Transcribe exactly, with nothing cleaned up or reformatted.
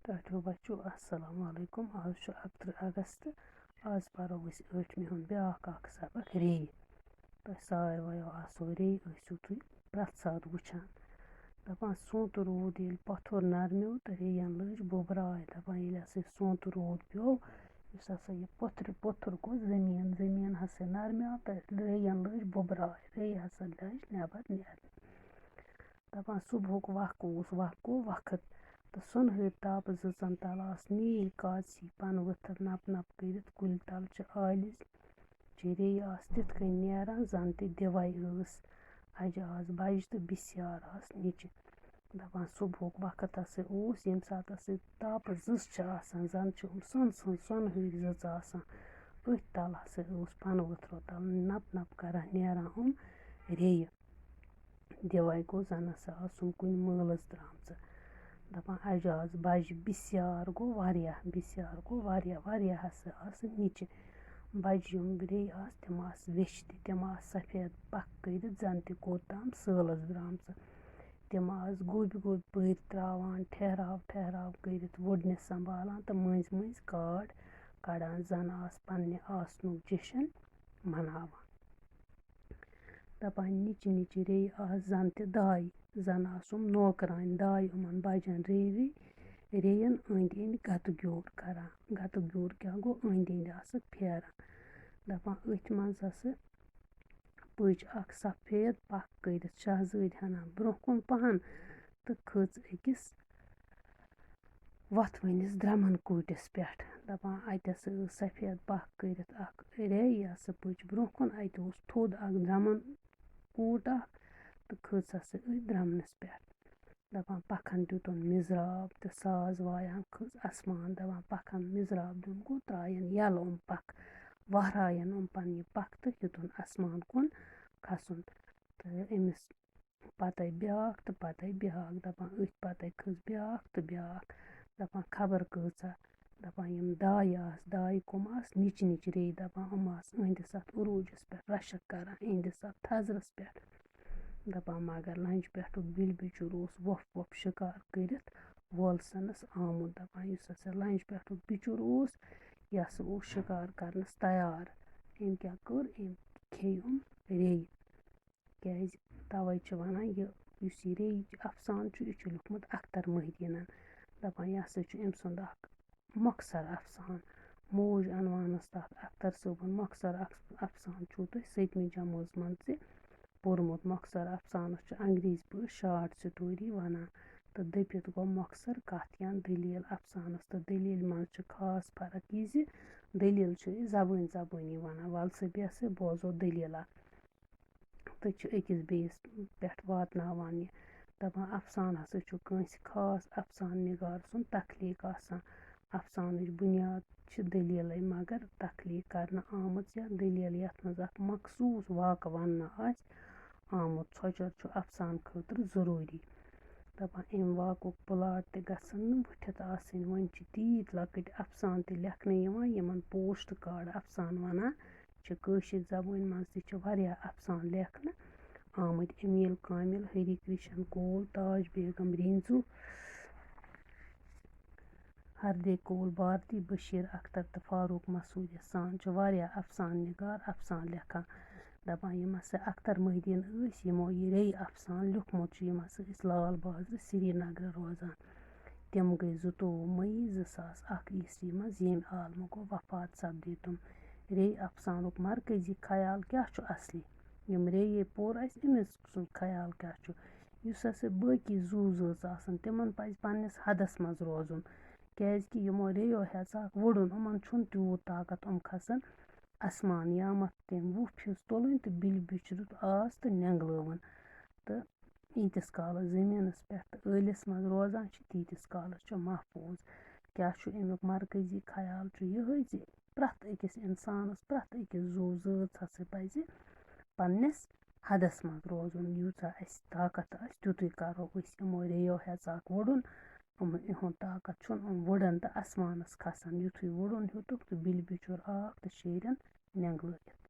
ٹاٹھیو بچو، السلام علیکم۔ آز چھُ اَکترٕہ اگست۔ آز پرو أسۍ ٲٹھمہِ ہُنٛد بیٛاکھ اکھ سبق، ریٚیہِ۔ تۄہہِ سارویو آسو ریٚیہِ، ٲسِو تُہۍ پرٛٮ۪تھ ساتہٕ وٕچھان۔ دَپان، سونٛتہٕ روٗد ییٚلہِ پَتھُر نرمیو تہٕ ریٚیَن لٔج بُبراے۔ دَپان، ییٚلہِ ہسا یہِ سونٛتہٕ روٗد پیوٚو، یُس ہسا یہِ پوٚتھرِ پوٚتھُر گوٚو زٔمیٖن، زٔمیٖن ہسا نرمیو تہٕ ریٚیَن لٔج بُبراے، ریٚیہِ ہسا لٔج نٮ۪بر نیرنہِ۔ دَپان، صُبحُک وق اوس، وق گوٚو وقت، تہٕ سۄنہٕ ہٕرۍ تاپہٕ زٕژَن تَل آس نیٖلۍ کاژی پَنہٕ ؤتھٕر نَپ نَپ کٔرِتھ کُلۍ تَل چہِ آلِژ چہِ ریٚیہِ آس تِتھ کٔنۍ نیران، زَن تہِ دِوَے ٲس۔ اَجہِ آس بَجہِ تہٕ بِسیار آس نِچہِ۔ دَپان، صُبحُک وقت ہسا اوس، ییٚمہِ ساتہٕ ہسا تاپہٕ زٕژ چھِ آسان، زَن چھِ یِم سۄنہٕ سٕنٛز سۄنہٕ ہٕرۍ زٕژ آسان، أتھۍ تَل ہسا اوس پَنہٕ ؤتھرو تَل نَپ نَپ کَران نیران یِم ریٚیہِ۔ دِوَے گوٚو، زَن ہسا آسُن کُنہِ مٲلَس درٛامژٕ۔ دَپان، اَجہِ آس بَجہِ بِسیار گوٚو واریاہ، بِسیار گوٚو واریاہ، واریاہ ہسا آسہٕ نِچہِ۔ بَجہِ یِم ریٚیہِ آسہٕ، تِم آسہٕ ویٚچھِ تہِ، تِم آسہٕ سفید پَکھ کٔرِتھ، زَن تہِ کوٚت تام سٲلَس درٛامژٕ۔ تِم آسہٕ گوٚبۍ گوٚبۍ پٔرۍ ترٛاوان، ٹھہراو ٹھہراو کٔرِتھ وُڈنہِ سنبھالان تہٕ مٔنٛزۍ مٔنٛزۍ کاڈ کَڑان، زَن آسہٕ پنٛنہِ آسنُک جشن مناوان۔ دَپان، نِچہِ نِچہِ ریٚیہِ آسہٕ زَن تہِ دایہِ، زَن آسہٕ یِم نوکرانہِ دایہِ یِمَن بَجَن ریٚیہِ ریٚیہِ، ریٚیَن أنٛدۍ أنٛدۍ گَتہٕ گیوٗر کَران۔ گَتہٕ گیوٗر کیٛاہ گوٚو؟ أنٛدۍ أنٛدۍ آسَکھ پھیران۔ دَپان، أتھۍ منٛز ہسا پٔچ اکھ سفید پکھ کٔرِتھ شاہزٲدۍ ہنا برٛونٛہہ کُن پہن تہٕ کھٔژ أکِس وۄتھوٕنِس درٛمُن کوٗٹِس پٮ۪ٹھ۔ دَپان، اَتٮ۪س ٲس سفید پکھ کٔرِتھ اکھ ریٚیہِ، یہِ ہسا پٔچ برٛونٛہہ کُن۔ اَتہِ اوس تھوٚد اکھ درٛمُن کوٗٹ اکھ تہٕ کھٔژ ہسا أتھۍ درٛمنَس پٮ۪ٹھ۔ دَپان، پَکھن دیُتُن مِزراب تہٕ ساز وایان کھٔژ اَسمان۔ دَپان، پَکھن مِزراب دیُن گوٚو ترٛایَن یَلہٕ یِم پَکھ، وَہرایَن یِم پَنٕنہِ پَکھ تہٕ ہیوٚتُن اَسمان کُن کھَسُن۔ تہٕ أمِس پَتَے بیٛاکھ تہٕ پَتَے بیٛاکھ۔ دَپان، أتھۍ پَتَے کھٔژ بیٛاکھ تہٕ بیٛاکھ۔ دَپان، خبر کۭژاہ۔ دَپان، یِم دایہِ آسہٕ، دایہِ کٕم آسہٕ؟ نِچہِ نِچہِ ریٚیہِ۔ دَپان، یِم آسہٕ أہنٛدِس اَتھ عروٗجَس پٮ۪ٹھ رَشک کَران، أہنٛدِس اَتھ تھَزرَس پٮ۪ٹھ۔ دَپان، مگر لَنٛجہِ پٮ۪ٹھُک بِلہِ بِچُر اوس وۄپھ وۄپھ شِکار کٔرِتھ وولسَنَس آمُت۔ دَپان، یُس ہسا لَنٛجہِ پٮ۪ٹھُک بِچُر اوس، یہِ ہسا اوس شِکار کَرنَس تیار۔ أمۍ کیٛاہ کٔر؟ أمۍ کھیٚیہِ یِم ریٚیہِ۔ کیٛازِ؟ تَوَے چھِ وَنان، یہِ یُس یہِ ریٚیہِ اَفسانہٕ چھُ، یہِ چھُ لیوٗکھمُت اختر محی الدیٖنَن۔ دَپان، یہِ ہسا چھُ أمۍ سُنٛد اَکھ مۄخصر اَفسانہٕ۔ موج عنوانَس تَتھ اختر صٲبُن مۄخصر اَف-، اَفسانہٕ چھُو تۄہہِ سٔتمہِ جمٲژ منٛز تہِ پوٚرمُت۔ مۄخصر اَفسانَس چھُ انگریزی پٲٹھۍ شارٹ سٹوری وَنان۔ تہٕ دٔپِتھ گوٚو مۄخصر کَتھ یا دٔلیٖل۔ اَفسانَس تہٕ دٔلیٖلہِ منٛز چھِ خاص فرق یہِ زِ دٔلیٖل چھِ أسۍ زبٲنۍ زبٲنی وَنان۔ وَلہٕ سا بیٚہہ سا، بوزو دٔلیٖلہ۔ تہٕ چھِ أکِس بیٚیِس پٮ۪ٹھ واتناوان یہِ۔ دَپان، اَفسانہٕ ہسا چھُ کٲنٛسہِ خاص اَفسانہٕ نِگار سُنٛد تخلیٖق آسان۔ اَفسانٕچ بُنیاد چھِ دٔلیٖلَے، مگر تخلیٖق کرنہٕ آمٕژ یا دٔلیٖل یَتھ منٛز اَکھ مخصوٗص واقعہٕ وَننہٕ آسہِ آمُت، سۄ چھُ، چھُ اَفسانہٕ خٲطرٕ ضروٗری۔ دَپان، اَمہِ واقعُک پلاٹ تہِ گژھن نہٕ وٕٹھِتھ آسٕنۍ۔ وۄنۍ چھِ تیٖتۍ لۄکٕٹۍ اَفسانہٕ تہِ لیکھنہٕ یِوان، یِمَن پوسٹ کارڈ اَفسانہٕ وَنان چھِ۔ کٲشِر زبٲنۍ منٛز تہِ چھِ واریاہ اَفسانہٕ لیکھنہٕ آمٕتۍ۔ امیٖل کامل، ہری کرشن کول، تاج بیگم رینزو، ہردے کول بھارتی، بشیر اختر تہٕ فاروق مسعود سان چھِ واریاہ اَفسانہٕ نِگار اَفسانہٕ لیکھان۔ دَپان، یِم ہسا اختر محی الدیٖن ٲسۍ، یِمو یہِ ریٚیہِ اَفسانہٕ لیوٗکھمُت چھُ، یِم ہسا ٲسۍ لال بازرٕ سرینگرٕ روزان۔ تِم گٔے زٕتووُہ مئی زٕ ساس اکھ عیسوی منٛز ییٚمہِ عالمہٕ گوٚو وفات سپدے تِم۔ ریٚیہِ اَفسانُک مرکزی خیال کیٛاہ چھُ اصلی؟ یِم ریٚیہِ پوٚر اَسہِ، أمِس سُنٛد خیال کیٛاہ چھُ؟ یُس ہسا باقی زُو زٲژ آسَن، تِمَن پَزِ پنٛنِس حدَس منٛز روزُن، کیٛازِکہِ یِمو ریٚیو ہیٚژاکھ وُڈُن، یِمَن چھُنہٕ تیوٗت طاقت، یِم کھسَن اَسمان۔ یامَتھ تٔمۍ وُپھ ہیٚژ تُلٕنۍ تہٕ بِلہِ بِچرُت آس تہٕ نٮ۪نٛگلٲوٕن۔ تہٕ ییٖتِس کالَس زٔمیٖنَس پٮ۪ٹھ تہٕ ٲلِس منٛز روزان چھِ، تیٖتِس کالَس چھُ محفوٗظ۔ کیٛاہ چھُ اَمیُک مرکزی خیال؟ چھُ یِہوٚے زِ پرٛٮ۪تھ أکِس اِنسانَس، پرٛٮ۪تھ أکِس زُو زٲژ ہسا پَزِ پنٛنِس حدَس منٛز روزُن۔ ییٖژاہ اَسہِ طاقت آسہِ، تیُتُے کَرو أسۍ۔ یِمو ریٚیو ہیٚژاکھ وُڈُن، یِمَن، یِہُنٛد طاقت چھُنہٕ، یِم وُڈَن تہٕ اَسمانَس کھسَن۔ یُتھُے وُڈُن ہیوٚتُکھ تہٕ بِلہِ بِچُر آکھ تہٕ شیرٮ۪ن نٮ۪نٛگلٲیِتھ۔